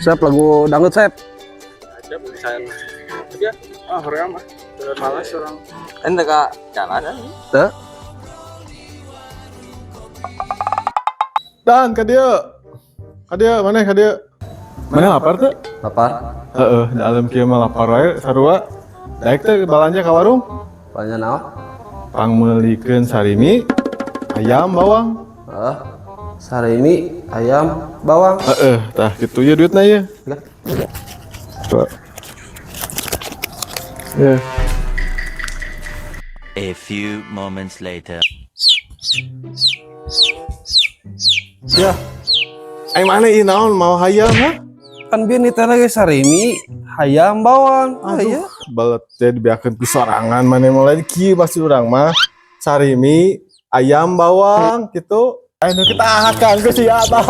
Sep, lagu dangdut, Sep. Siap misalnya. Ya, ah hoream ah. Malas urang. Ente ka jalan kan? Teu. Dan ka dieu. Ka dieu, maneh ka dieu. Maneh lapar teu? Lapar. Heeh, da alam kieu mah lapar wae sarua. Daek teh balanja ka warung. Balanja naon? Pangmeulikeun sarimi, ayam, bawang. Heeh. Sarimi, ayam, bawang. Heeh, tah kitu ye duitna ye. Lah. Tuh. Ya. A few moments later. Ya. Aing mana ieu naon mau hayam ha? Kan bieu teh lagi sarimi, hayam, bawang. Ah, iya. Balet teh dibeakeun ku sorangan maneh mulai kieu pasti urang mah. Sarimi, ayam, bawang gitu. Ayo kita akan ke siapa?